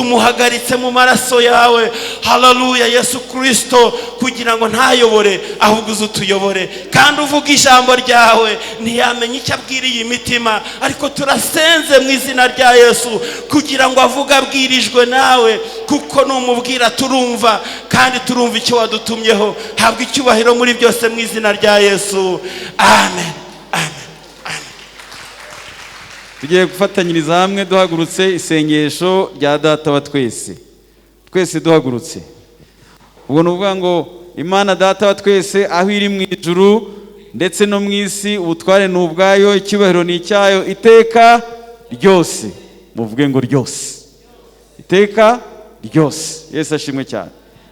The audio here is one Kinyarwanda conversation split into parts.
Tumuhagaritse mu maraso yawe, haleluya, Yesu Kirisito, kugira ngo ntayobore, ahubwo uze utuyobore. Kandi uvuga ijambo ryawe, ntiyamenya icyo abwiriye imitima, ariko turasenze mu izina rya Yesu kugira ngo avuge abwirijwe nawe, kuko numubwira turumva, kandi turumva icyo wadutumyeho. Habwa icyubahiro muri byose mu izina rya Yesu. Amen, amen, amen. Tugiye gufatanyiriza hamwe duhagurutse isengesho rya Data wa twese, twese duhagurutse. Ubwo ni ukuvuga ngo Imana Data wa twese, aho iri mu ijuru ndetse no mu isi, ubutware ni ubwayo, icyubahiro ni icyayo iteka ryose. Muvuge ngo ryose, iteka ryose. Yesu ashimwe cyane.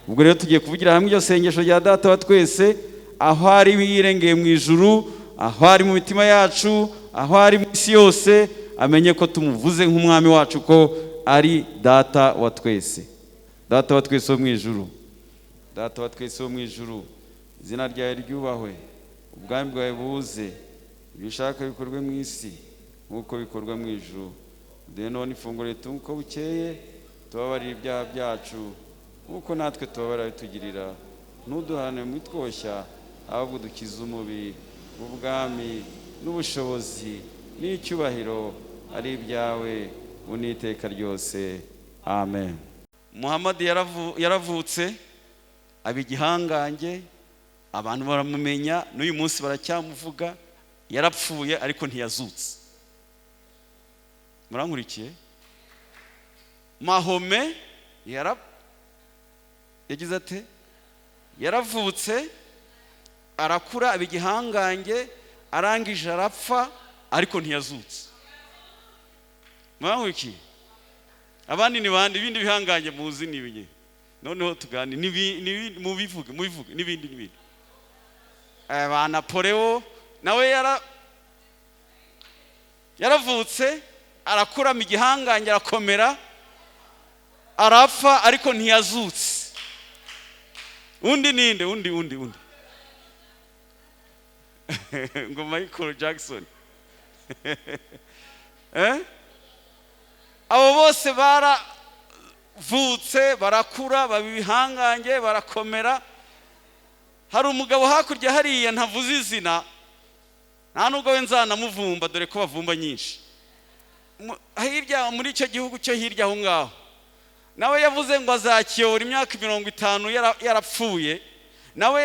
Ubwo rero tugiye kuvugira hamwe iryo sengesho rya Data wa twese, aho ari yirengeye mu ijuru, aho ari mu mitima yacu, aho ari mu isi yose, amenye ko tumuvuze nk'umwami wacu, ko ari Data wa twese. Data wa twese wo mu ijuru, Data wa twese wo mu ijuru, izina ryawe ryubahwe, ubwami bwawe buze, ibyo ushaka bikorwe mu isi nk'uko bikorwa mu ijuru. Duhe none ifunguro ritunga uko bukeye, tubabarire ibyaha byacu nk'uko natwe tubabarira bitugirira, ntuduhane mu itwoshya, ahubwo dukize umubi. Ubwami n'ubushobozi n'icyubahiro ari ibyawe ubu n'iteka ryose. Amen. Muhammad yaravutse aba igihangange, abantu baramumenya, n'uyu munsi baracyamuvuga. Yarapfuye ariko ntiyazutse. Murankurikiye? Mahome yagize ate? Yaravutse, arakura, aba igihangange, arangije arapfa ariko ntiyazutse. Murankurikiye? Abandi ni bande? Ibindi bihangange muzi ni ibihe? Noneho tugane mubivuge, mubivuge n'ibindi n'ibindi. Ba Napoleon nawe yaravutse, arakura mu igihangange, arakomera, arapfa ariko ntiyazutse. Undi ninde? Undi, undi, undi ngo Michael Jackson. Abo bose baravutse, barakura, baba ibihangange, barakomera. Hari umugabo hakurya hariya ntavuze izina, nta nubwo we nzanamuvumba, dore ko bavumba nyinshi. Hirya muri icyo gihugu cyo hirya aho ngaho, nawe yavuze ngo azakiyobora imyaka 50 yarapfuye. Nawe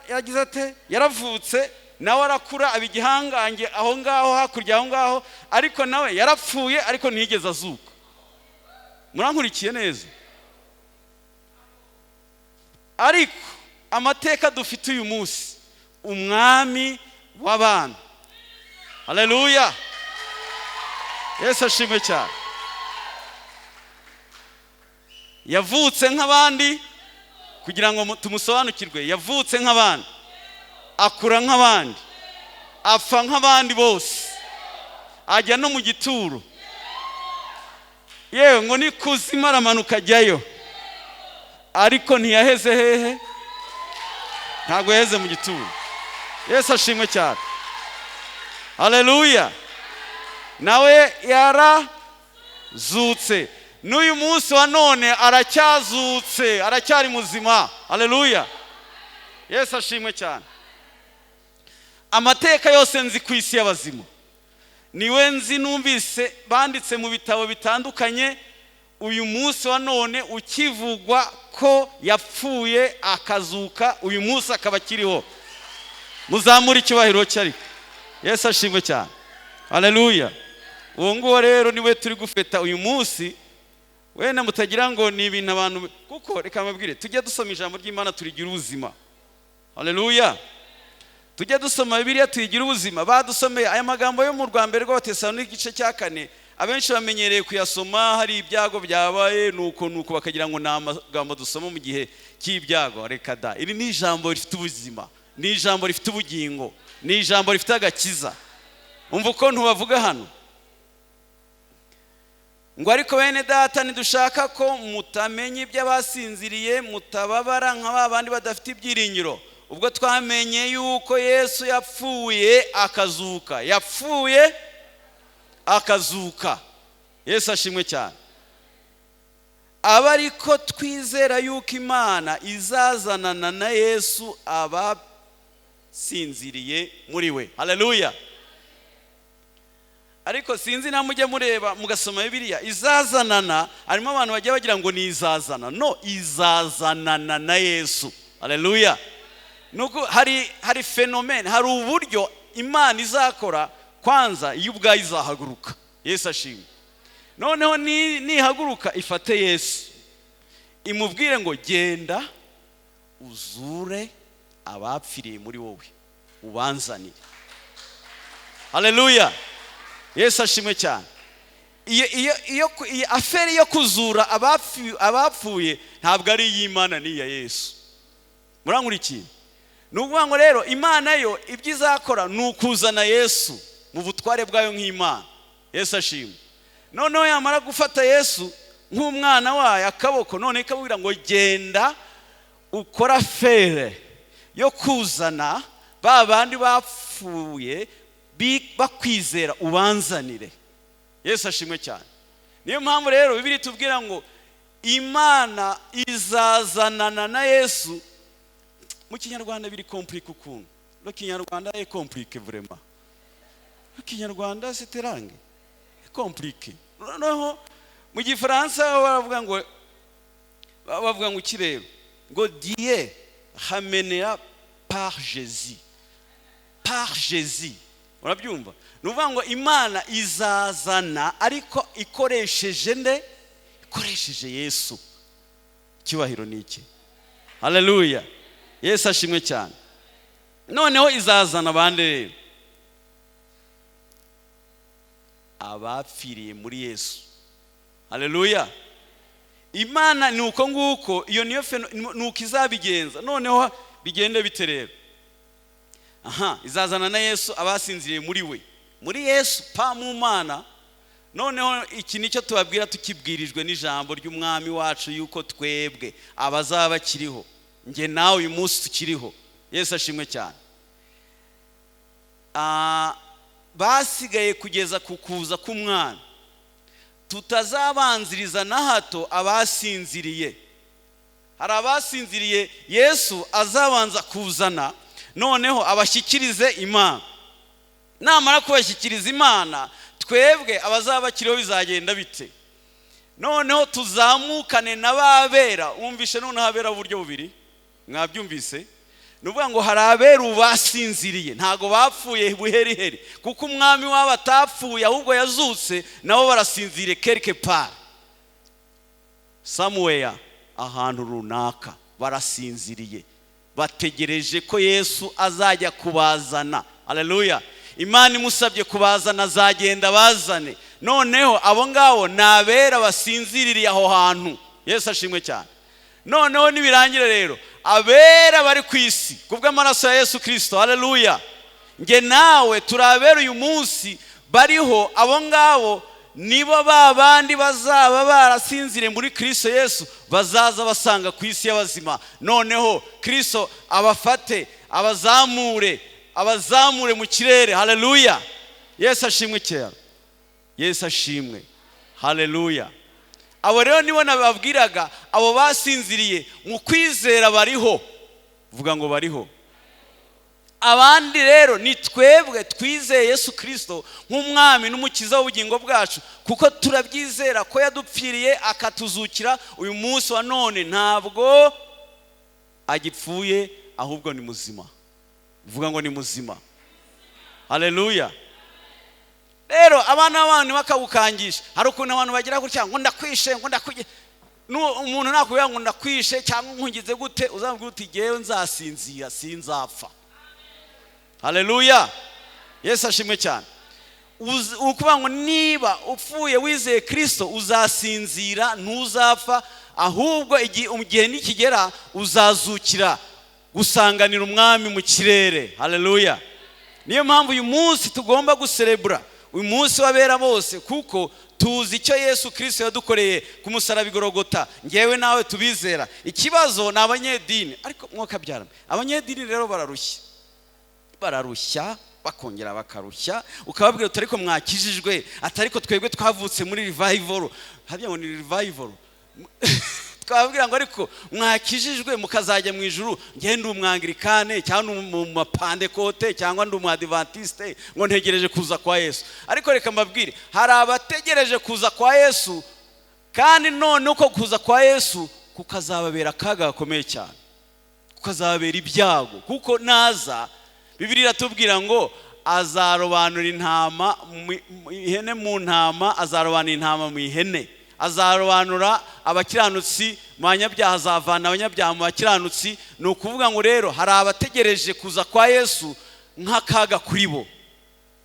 yagize ate? Yaravutse, nawe arakura, aba igihangange aho ngaho hakurya aho ngaho, ariko nawe yarapfuye ariko ntiyigeze azuka. Murankurikiye neza? Ariko amateka dufite uyu munsi, umwami w'abana, haleluya, Yesu ashimwe cyane, yavutse nk'abandi kugira ngo tumusobanukirwe. Yavutse nk'abandi, akura nk'abandi, apfa nk'abandi bose, ajya no mu gituro, yewe ngo ni kuzimu aramanuka ajyayo, ariko ntiyaheze hehe? Ntabwo yaheze mu gituro. Yesu ashimwe cyane, haleluya. Nawe yarazutse, n'uyu munsi wa none aracyazutse, aracyari muzima. Haleluya, Yesu ashimwe cyane. Amateka yose nzi ku isi y'abazima niwe nzi, numvise banditse mu bitabo bitandukanye, uyu munsi wa none ukivugwa ko yapfuye akazuka, uyu munsi akaba akiriho. Muzamure icyubahiro cye ariko. Yesu ashimwe cyane, haleluya. Uwo nguwo rero niwe turi gufeta uyu munsi. Wenda mutagira ngo ni ibintu abantu, kuko reka mbabwire, tujye dusoma ijambo ry'Imana turigira ubuzima. Haleluya. Tujye dusoma Bibiliya tuyigira ubuzima. Badusomeye aya magambo yo mu rwa mbere rw'Abatesalonike igice cya 4, abenshi bamenyereye kuyasoma hari ibyago byabaye, nuko nuko bakagira ngo ni amagambo dusoma mu gihe cy'ibyago. Reka da, iri ni ijambo rifite ubuzima, ni ijambo rifite ubugingo, ni ijambo rifite agakiza. Umva uko ntubavuga hano ngo: ariko bene data, ntidushaka ko mutamenya iby'abasinziriye, mutababara nka ba bandi badafite ibyiringiro. Ubwo twamenye yuko Yesu yapfuye akazuka, yapfuye akazuka. Yesu ashimwe cyane. Aba ariko twizera yuko Imana izazanana na Yesu abasinziriye muri we. Haleluya! Ariko sinzi na mujye mureba mugasoma Bibiliya, izazanana, harimo abantu bagiye bagira ngo ni izazana, no izazanana na Yesu. Haleluya! Nuko hari phénomène, hari uburyo Imana izakora. Kwanza iyo ubwayo izahaguruka, Yesu ashimwe. Noneho nihaguruka ifate Yesu, imubwire ngo: "Genda uzure abapfiriye muri wowe, ubanzanire." Haleluya, Yesu ashimwe cyane. Iyo affaire yo kuzura abapfuye ntabwo ari iy'Imana, ni iya Yesu. Murankurikiye? Ni ukuvuga ngo rero Imana yo ibyo izakora ni ukuzana Yesu mu butware bwayo nk'Imana. Yesu ashimwe. Noneho yamara gufata Yesu nk'umwana wayo akaboko, none ikabwira ngo: "Genda ukora affaire yo kuzana ba bandi bapfuye bakwizera, ubanzanire." Yesu ashimwe cyane. Niyo mpamvu rero Bibiliya itubwira ngo Imana izazanana na Yesu. Mu Kinyarwanda biri compliqué ukuntu. Le Kinyarwanda est compliqué vraiment. Le Kinyarwanda, c'est langue compliqué. Noneho mu Gifaransa baravuga ngo iki rero? Ngo "Dieu ramènera par Jésus", par Jésus. Urabyumva? Ni ukuvuga ngo Imana izazana, ariko ikoresheje nde? Ikoresheje Yesu. Icyubahiro ni iki. Haleluya, Yesu ashimwe cyane. Noneho izazana abandi rero? Abapfiriye muri Yesu. Haleluya! Imana ni uko nguko, iyo niyo ni uko izabigenza. Noneho bigende bite rero? Aha izazana na Yesu abasinziriye muri we, muri Yesu, pa mu Mana. Noneho iki nicyo tubabwira tukibwirijwe n'ijambo ry'Umwami wacu, yuko twebwe abazaba bakiriho, njye nawe uyu munsi tukiriho, Yesu ashimwe cyane, basigaye kugeza ku kuza k'Umwana, tutazabanziriza na hato abasinziriye. Hari abasinziriye Yesu azabanza kuzana, noneho abashyikirize Imana. Namara kubashyikiriza Imana, twebwe abazaba bakiriho bizagenda bite? Noneho tuzamukane na babera. Wumvishe? Noneho abera uburyo bubiri, mwabyumvise? Ni ukuvuga ngo hari abera ubu basinziriye, ntabwo bapfuye buheriheri, kuko Umwami wabo atapfuye ahubwo yazutse. Nabo barasinziriye quelque part, somewhere, ahantu runaka barasinziriye, bategereje ko Yesu azajya kubazana. Haleluya! Imana imusabye kubazana, azagenda bazane. Noneho abo ngabo ni abera basinziririye aho hantu. Yesu ashimwe cyane. Noneho nibirangira rero, abera bari ku isi kubw'amaraso ya Yesu Kirisito, haleluya, nge nawe turi abera uyu munsi bariho. Abo ngabo nibo ba bandi bazaba barasinziriye muri Kirisito Yesu, bazaza basanga ku isi y'abazima. Noneho Kirisito abafate, abazamure, abazamure mu kirere. Haleluya, Yesu ashimwe cyane. Yesu ashimwe, haleluya. Abo rero nibo nababwiraga, abo basinziriye mu kwizera bariho. Vuga ngo bariho. Abandi rero ni twebwe twizeye Yesu Kirisito nk'Umwami n'Umukiza w'ubugingo bwacu, kuko turabyizera ko yadupfiriye akatuzukira. Uyu munsi wa none ntabwo agipfuye, ahubwo ni muzima. Vuga ngo ni muzima. Haleluya! Rero abana b'abantu bakagukangisha. Hari ukuntu abantu bagira gutya ngo ndakwishe, ngo ndakwiye. Umuntu nakubwira ngo ndakwishe cyangwa nkungize gute, uzamubwira uti: "Jyewe nzasinzira, sinzapfa." Haleluya, Yesu ashimwe cyane. Ukuvuga ngo niba upfuye wizeye Kirisito, uzasinzira, ntuzapfa, ahubwo igihe nikigera uzazukira gusanganira Umwami mu kirere. Haleluya! Niyo mpamvu uyu munsi tugomba guserebura uyu munsi w'abera bose, kuko tuzi icyo Yesu Kirisito yadukoreye ku musaraba i Gorogota, ngewe nawe tubizera. Ikibazo ni abanyedini. Ariko mwakabyara, abanyedini rero bararushya, bararushya, bakongera bakarushya. Ukababwira uti: "Ariko mwakijijwe?" Ati: "Ariko twebwe twavutse muri revival." Hariya ngo ni revival. Twababwira ngo ariko mwakijijwe mukazajya mu ijuru. Njye ndi umwangirikane cyangwa ndi mu mapandekote cyangwa ndi umwadivantiste, ngo ntegereje kuza kwa Yesu. Ariko reka mbabwire, hari abategereje kuza kwa Yesu, kandi none uko kuza kwa Yesu kukazababera akaga gakomeye cyane, kukazababera ibyago, kuko naza, Bibiliya iratubwira ngo azarobanura intama ihene mu ntama, azarobanura intama mu ihene, azarobanura abakiranutsi mu banyabyaha, azavana abanyabyaha mu bakiranutsi. Ni ukuvuga ngo rero hari abategereje kuza kwa Yesu nk'akaga kuri bo.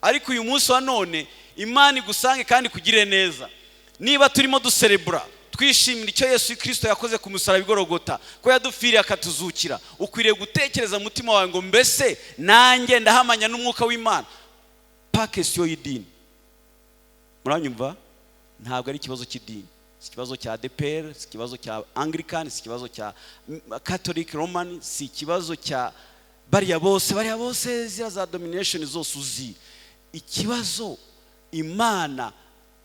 Ariko uyu munsi wa none Imana igusange kandi ikugirire neza. Niba turimo duserebura, twishimira icyo Yesu Kirisito yakoze ku musaraba i Gorogota, ko yadupfiriye akatuzukira, ukwiriye gutekereza mu mutima wawe ngo: "Mbese nanjye ndahamanya n'umwuka w'Imana?" Pas question y'idini, muranyumva? Ntabwo ari ikibazo cy'idini, si ikibazo cya ADEPR, si ikibazo cya Anglican, si ikibazo cya Catholic Roman, si ikibazo cya bariya bose, bariya bose, ziriya za denomination zose uzi. Ikibazo, Imana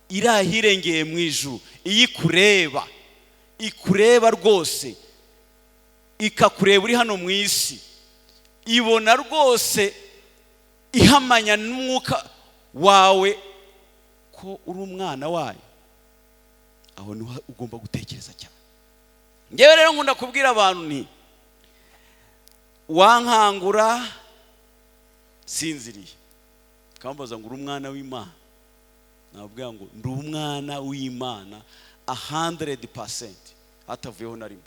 iri ahirengeye mu ijuru, iyo ikureba, ikureba rwose, ikakureba uri hano mu isi, ibona rwose ihamanya n'umwuka wawe ko uri umwana wayo. Aho niho ugomba gutekereza cyane. Ngewe rero nkunda kubwira abantu nti: "Wankangura sinziriye ukambaza ngo uri umwana w'Imana?" Nababwira ngo ndi umwana w'Imana 100%, hatavuyeho na rimwe,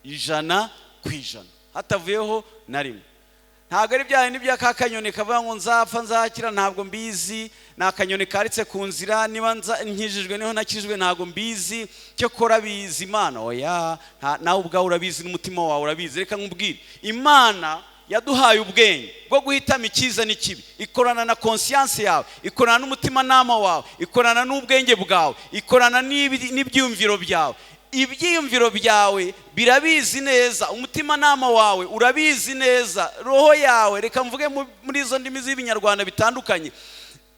100%, hatavuyeho na rimwe. Ntabwo ari bya bindi by'aka kanyoni kavuga ngo nzapfa nzakira, ntabwo mbizi. Ni akanyoni karitse ku nzira, niba nkijijwe niho nakijijwe, ntabwo mbizi, cyokora bizi Imana. Oya, nawe ubwawe urabizi, n'umutima wawe urabizi. Reka nkubwire, Imana yaduhaye ubwenge bwo guhitamo icyiza n'ikibi. Ikorana na conscience yawe, ikorana n'umutimanama wawe, ikorana n'ubwenge bwawe, ikorana n'ibyiyumviro byawe. Ibyiyumviro byawe birabizi neza, umutimanama wawe urabizi neza, roho yawe, reka mvuge muri izo ndimi z'Ibinyarwanda bitandukanye,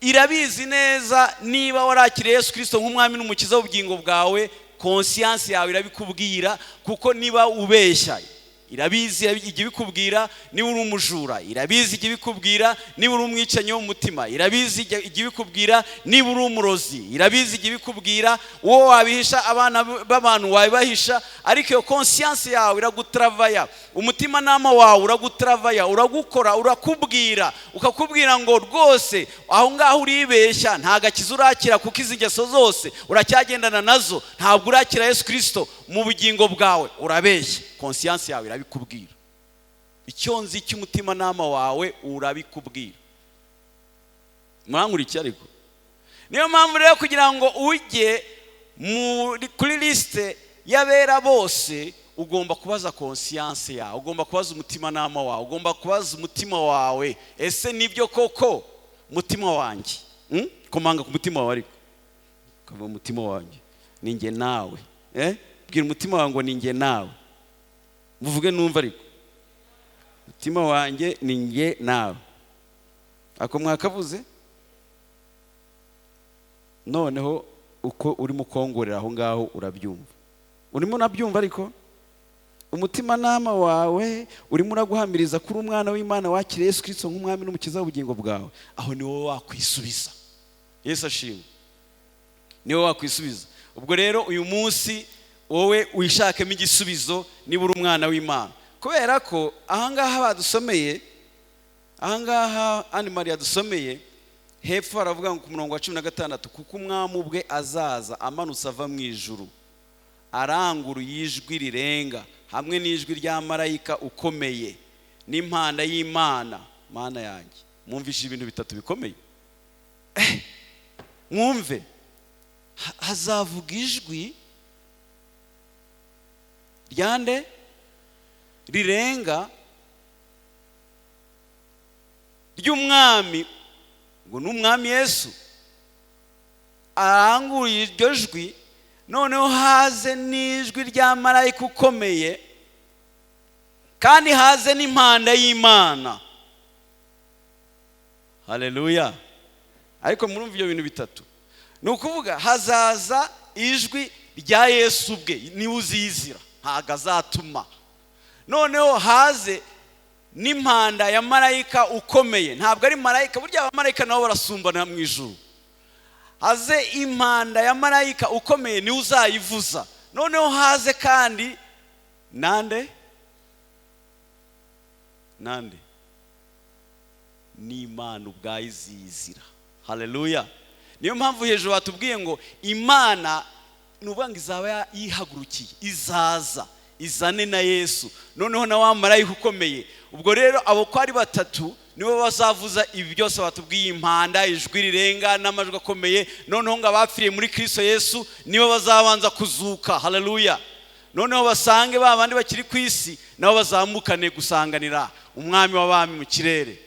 irabizi neza. Niba warakiriye Yesu Kirisito nk'umwami n'umukiza w'ubugingo bwawe, conscience yawe irabikubwira, kuko niba ubeshya irabizi, ijya ibikubwira. Niba uri umujura irabizi, ijya ibikubwira. Niba uri umwicanyi wo mu mutima irabizi, ijya ibikubwira. Niba uri umurozi irabizi, ijya ibikubwira. Uwo wabihisha abana b'abantu wabibahisha, ariko iyo conscience yawe iraguturavaya, umutimanama wawe uraguturavaya, uragukora, urakubwira, ukakubwira ngo rwose aho ngaho uribeshya, nta gakiza urakira, kuko izi ngeso zose uracyagendana nazo, ntabwo urakira Yesu Kirisito mu bugingo bwawe, urabeshya. Conscience yawe irabikubwira, icyo nzi cy'umutimanama wawe urabikubwira. Murankurikiye? Ariko niyo mpamvu rero kugira ngo ujye kuri liste y'abera bose, ugomba kubaza conscience yawe, ugomba kubaza umutimanama wawe, ugomba kubaza umutima wawe: "Ese nibyo koko, mutima wanjye?" Komanga ku mutima wawe, ariko ukavuga: "Umutima wanjye, ni njye nawe." Bwira umutima wawe ngo ni njye nawe. Muvuge numva. Ariko umutima wanjye, ni njye nawe. Ako mwakavuze? Noneho uko urimo ukongorera aho ngaho urabyumva, urimo unabyumva, ariko umutimanama wawe urimo uraguhamiriza ko uri umwana w'Imana, wakiriye Yesu Kirisito nk'umwami n'umukiza w'ubugingo bwawe. Aho ni wowe wakwisubiza. Yesu ashimwe. Ni wowe wakwisubiza. Ubwo rero uyu munsi wowe wishakemo igisubizo niba uri umwana w'Imana, kubera ko ahangaha badusomeye, ahangaha Anne Marie dusomeye hepfo, haravuga ngo ku murongo wa 16: "Kuko umwami ubwe azaza amanutse ava mu ijuru, aranguruye ijwi rirenga, hamwe n'ijwi rya marayika ukomeye n'impanda y'Imana." Mana yanjye, mwumvishe ibintu bitatu bikomeye. Mwumve, hazavuga ijwi ryande rirenga ry'umwami, ngo ni umwami Yesu aranguruye iryo jwi, noneho haze n'ijwi rya marayika ukomeye, kandi haze n'impanda y'Imana. Haleluya! Ariko murumva ibyo bintu bitatu? Ni ukuvuga hazaza ijwi rya Yesu ubwe niwe uzizira, ntabwo azatuma. Noneho haze n'impanda ya marayika ukomeye, ntabwo ari marayika, burya abamarayika nabo barasumbana mu ijuru. Haze impanda ya marayika ukomeye niwe uzayivuza. Noneho haze kandi nande nande n'Imana ubwayo izizira. Haleluya. Niyo mpamvu hejuru batubwiye ngo Imana ni ukuvuga ngo izaba yihagurukiye, izaza izane na Yesu, noneho na wa marayika ukomeye. Ubwo rero abo ko ari batatu nibo bazavuza ibi byose batubwiye, impanda, ijwi rirenga n'amajwi akomeye. Noneho ngo abapfiriye muri Kristo Yesu nibo bazabanza kuzuka. Haleluya. Noneho basange ba bandi bakiri ku isi, nabo bazamukane gusanganira umwami w'abami mu kirere.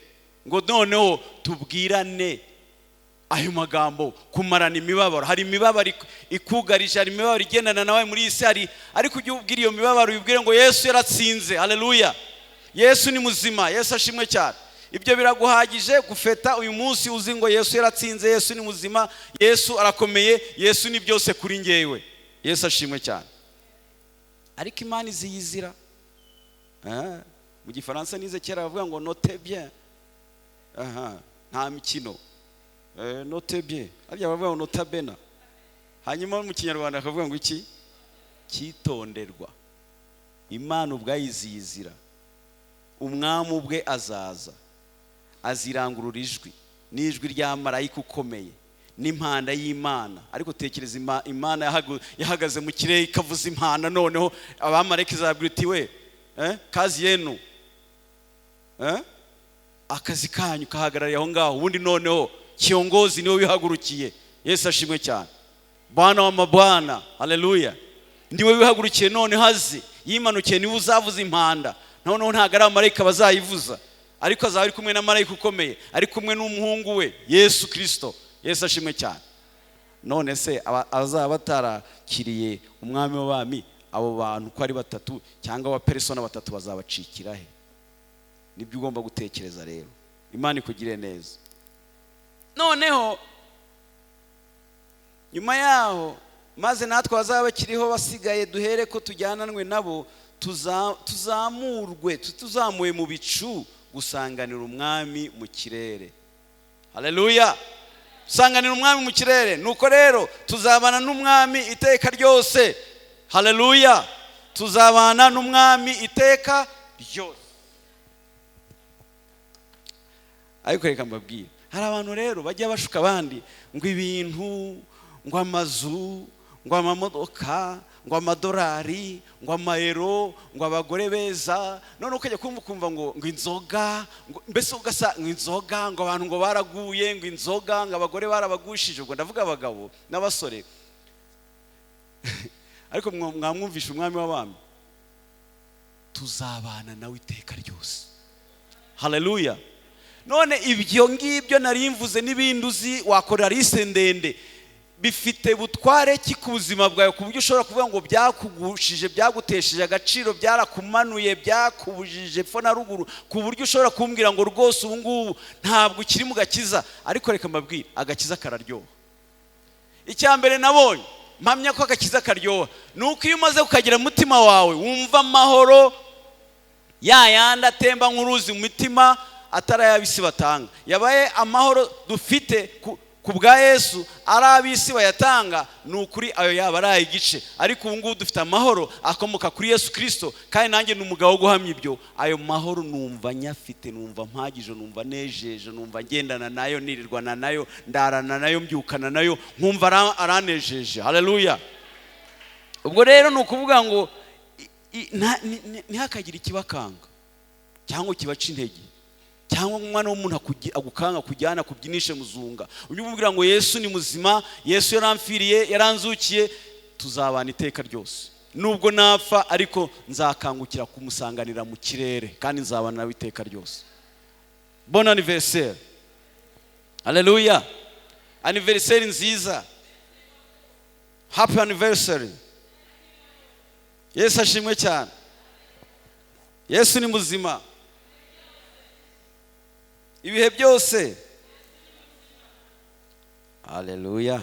Ngo noneho tubwirane ayo magambo, kumarana imibabaro. Hari imibabaro ikugarije, hari imibabaro igendana nawe muri iyi si, hari ariko ujye ubwira iyo mibabaro, ubibwire ngo Yesu yaratsinze. Haleluya. Yesu ni muzima, Yesu ashimwe cyane. Ibyo biraguhagije gufeta uyu munsi uzi ngo Yesu yaratsinze, Yesu ni muzima, Yesu arakomeye, Yesu ni byose kuri njyewe. Yesu ashimwe cyane. Ariko Imana iziyizira. Mu gifaransa nize kera bavuga ngo note bien. Aha, nta mikino. Note bien. Harya bavuga ngo nota bene. Hanyuma mu kinyarwanda bakavuga ngo iki? Cyitonderwa. Imana ubwayo iziyizira. Umwami ubwe azaza, azirangurura ijwi, n'ijwi rya marayika ukomeye, n'impanda y'Imana. Ariko tekereza Imana yahagaze mu kirere ikavuza impanda, noneho abamarayika izabwira iti we, kazi yenu, akazi kanyu kahagarariye aho ngaho. Ubundi noneho kiongozi niwe wihagurukiye. Yesu ashimwe cyane. Bwana wa mabwana, haleluya, ndiwe wihagurukiye. Noneho azi yimanukiye, niwe uzavuza impanda. Noneho ntabwo ari abamarayika bazayivuza, ariko azaba ari kumwe na marayika ukomeye, ari kumwe n'umuhungu we Yesu Kristo. Yesu ashimwe cyane. None se abazaba batarakiriye umwami w'abami, abo bantu uko ari batatu cyangwa abapersona batatu bazabacikira he? Nibyo ugomba gutekereza rero. Imana ikugire neza. Noneho nyuma yaho, maze natwe abazaba bakiriho basigaye duhere ko tujyananwe nabo, tuzamurwe, tuzamuwe mu bicu gusanganira umwami mu kirere. Haleluya. Gusanganira umwami mu kirere. Nuko rero tuzabana n'umwami iteka ryose. Haleluya. Tuzabana n'umwami iteka ryose. Ariko reka mbabwire, hari abantu rero bajya bashuka abandi ngo ibintu, ngo amazu, ngo amamodoka, ngo amadolari, ngo amayero, ngo abagore beza. None ukajya kumva ukumva ngo inzoga, ngo mbese ugasa ngo inzoga, ngo abantu ngo baraguye, ngo inzoga, ngo abagore barabagushije. Ubwo ndavuga abagabo n'abasore. Ariko mwamwumvisha umwami w'abami, tuzabana nawe iteka ryose. Haleluya. None ibyo ngibyo nari mvuze n'ibindi uzi wakora liste ndende, bifite butware ki ku buzima bwawe, ku buryo ushobora kuvuga ngo byakugushije, byagutesheje agaciro, byarakumanuye, byakubujije epfo na ruguru, ku buryo ushobora kumbwira ngo rwose ubu ngubu ntabwo ukiri mu gakiza. Ariko reka mbabwire, agakiza kararyoha. Icya mbere nabonye mpamya ko agakiza karyoha ni uko iyo umaze kukagira umutima wawe wumva amahoro ya yandi atemba nk'uruzi mu mitima, atari ay'ab'isi batanga. Yabaye amahoro dufite ku bwa Yesu, ari ab'isi bayatanga, ni ukuri ayo yaba ari ay'igice. Ariko ubu ngubu dufite amahoro akomoka kuri Yesu Kristo, kandi nanjye ni umugabo wo guhamya ibyo. Ayo mahoro numva nyafite, numva mpagije, numva nejeje, numva ngendana nayo, nirirwana nayo, ndarana nayo, mbyukana nayo, nkumva aranejeje. Haleluya. Ubwo rero ni ukuvuga ngo ntihakagire ikibakanga cyangwa kibaca intege, cyangwa umwana w'umuntu agukanga kujyana kubyinishe muzunga. Ujye umubwira ngo Yesu ni muzima, Yesu yaramfiriye, yaranzukiye, tuzabana iteka ryose. Nubwo napfa ariko nzakangukira kumusanganira mu kirere, kandi nzabana nawe iteka ryose. Bon anniversaire. Haleluya. Anniversaire nziza. Happy anniversary. Yesu ashimwe cyane. Yesu ni muzima ibihe byose. Haleluya.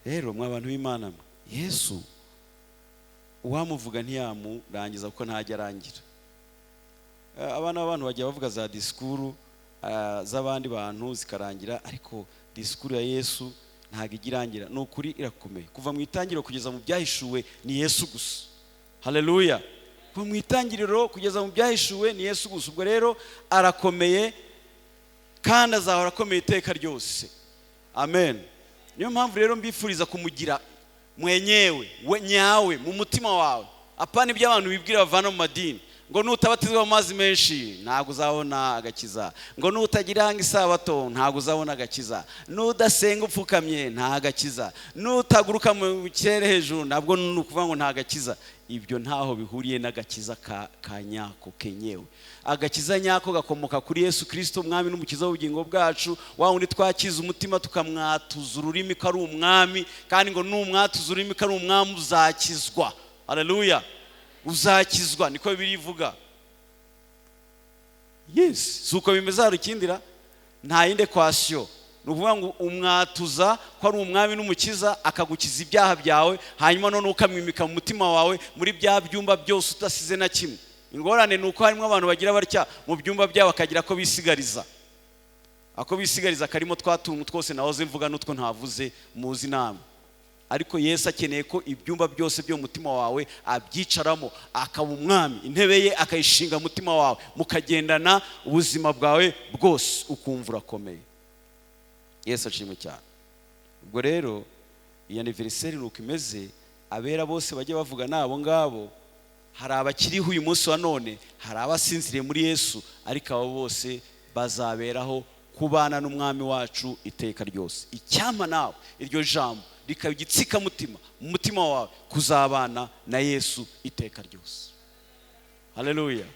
Rero mwa bantu b'Imana mwe, Yesu uwamuvuga ntiyamurangiza, kuko ntajya arangira. Abana b'abantu bajya bavuga za disikuru z'abandi bantu zikarangira, ariko disikuru ya Yesu ntabwo ijya irangira. Ni ukuri irakomeye. Kuva mu itangiriro kugeza mu Byahishuwe ni Yesu gusa. Haleluya! Kuva mu itangiriro kugeza mu Byahishuwe ni Yesu gusa. Ubwo rero arakomeye kandi azahora akomeye iteka ryose. Amen. Niyo mpamvu rero mbifuriza kumugira mwenyewe, we nyawe mu mutima wawe, apana ibyo abantu bibwira bavana mu madini, ngo nutabatizwa mu mazi menshi ntabwo uzabona agakiza, ngo nutagira ngo isabato ntabwo uzabona agakiza, nudasenga upfukamye nta gakiza, nutaguruka mu kirere hejuru nabwo ni ukuvuga ngo nta gakiza. Ibyo ntaho bihuriye n'agakiza ka nyako kenyewe. Agakiza nyako gakomoka kuri Yesu Kristo, umwami n'umukiza w'ubugingo bwacu, wa wundi twakiza umutima tukamwatuza ururimi ko ari umwami, kandi ngo numwatuza ururimi ko ari umwami uzakizwa. Haleluya! Uzakizwa, niko Bibiliya ivuga. Yes, si uko bimeze harukindira, nta yindi equation. Ni ukuvuga ngo umwatuza ko ari umwami n'umukiza, akagukiza ibyaha byawe, hanyuma none ukamwimika mu mutima wawe muri bya byumba byose udasize na kimwe. Ingorane ni uko harimo abantu bagira batya mu byumba byabo bakagira ko bisigariza, ako bisigariza karimo twa tuntu twose nahoze mvuga n'utwo ntavuze muzi namwe. Ariko Yesu akeneye ko ibyumba byose byo mu mutima wawe abyicaramo, akaba umwami, intebe ye akayishinga mu mutima wawe, mukagendana ubuzima bwawe bwose, ukumva urakomeye. Yesu ashimwe cyane. Ubwo rero iyi anniversaire nuko imeze, abera bose bajye bavuga nabo ngabo. Hari abakiriho uyu munsi wa none, hari abasinziriye muri Yesu, ariko abo bose bazaberaho kubana n'umwami wacu iteka ryose. Icyampa nawe iryo jambo rikaba igitsikamutima mu mutima wawe, kuzabana na Yesu iteka ryose. Haleluya!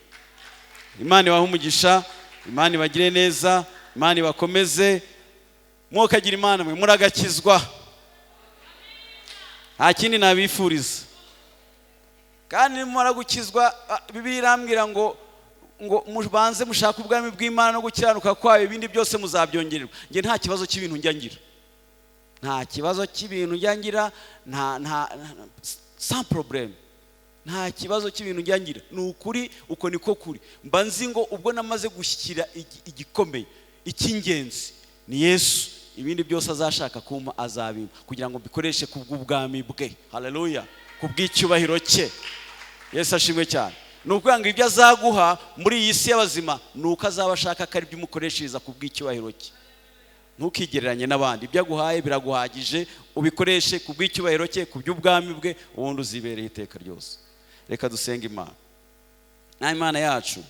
Imana ibahe umugisha, Imana ibagire neza, Imana ibakomeze. Mwokagira Imana mwe muragakizwa. Nta kindi nabifuriza. Kandi nimumara gukizwa, Bibiliya irambwira ngo mubanze mushake ubwami bw'Imana no gukiranuka kwayo, ibindi byose muzabyongererwa. Njye nta kibazo cy'ibintu njya ngira, nta kibazo cy'ibintu njya ngira, nta, nta, sans problème, nta kibazo cy'ibintu njya ngira. Ni ukuri, uko niko kuri. Mba nzi ngo ubwo namaze gushyikira igikomeye, icy'ingenzi ni Yesu, ibindi byose azashaka kumpa azabimpa, kugira ngo mbikoreshe kubw'ubwami bwe. Haleluya! Kubw'icyubahiro cye. Yesu ashimwe cyane. Ni ukuvuga ngo ibyo azaguha muri iyi si y'abazima ni uko azaba ashaka ko ari byo umukoreshereza kubw'icyubahiro cye. Ntukigereranye n'abandi, ibyo aguhaye biraguhagije, ubikoreshe kubw'icyubahiro cye, kubw'ubwami bwe, ubundi uzibereye iteka ryose. Reka dusenge Imana. Na Imana yacu,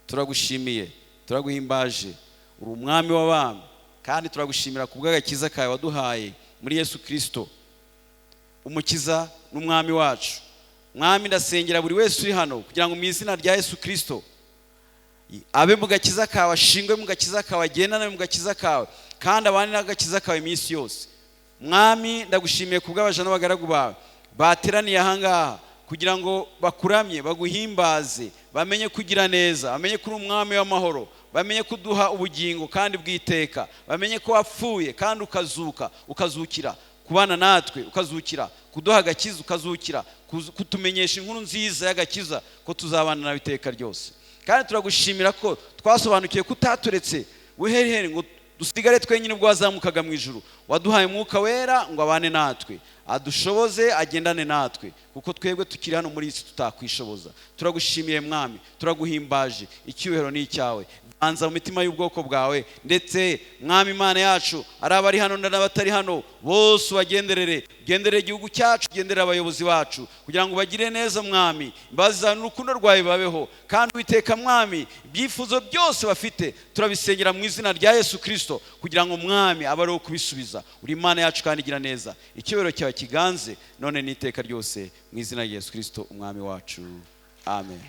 turagushimiye, turaguhimbaje, uri umwami w'abami, kandi turagushimira kubw'agakiza kawe waduhaye muri Yesu Kristo, umukiza n'umwami wacu. Mwami, ndasengera buri wese uri hano kugira ngo mu izina rya Yesu Kristo abe mu gakiza kawe, ashingwe mu gakiza kawe, agendane mu gakiza kawe, kandi abane n'agakiza kawe iminsi yose. Mwami, ndagushimiye kubw'abaja n'abagaragu bawe bateraniye aha ngaha kugira ngo bakuramye, baguhimbaze, bamenye kugira neza, bamenye ko uri umwami w'amahoro, bamenye kuduha ubugingo kandi bw'iteka, bamenye ko wapfuye kandi ukazuka, ukazukira kubana natwe, ukazukira kuduha agakiza, ukazukira kutumenyesha inkuru nziza y'agakiza ko tuzabana nawe iteka ryose. Kandi turagushimira ko twasobanukiwe ko utaturetse buherehere ngo dusigare twenyine ubwo wazamukaga mu ijuru. Waduhaye umwuka wera ngo abane natwe, adushoboze, agendane natwe, kuko twebwe tukiri hano muri iyi si tutakwishoboza. Turagushimiye Mwami, turaguhimbaje, icyubahiro ni icyawe. Ganza mu mitima y'ubwoko bwawe, ndetse Mwami Imana yacu, ari abari hano n'abatari hano bose ubagenderere, ugenderere igihugu cyacu, ugenderere abayobozi bacu, kugira ngo bagire neza Mwami, imbabazi zawe n'urukundo rwawe babeho. Kandi Uwiteka Mwami, ibyifuzo byose bafite turabisengera mu izina rya Yesu Kristo, kugira ngo Mwami abe ari uwo kubisubiza. Uri Imana yacu kandi igira neza, icyubahiro cyawe kiganze none n'iteka ryose, mu izina rya Yesu Kristo umwami wacu. Amen.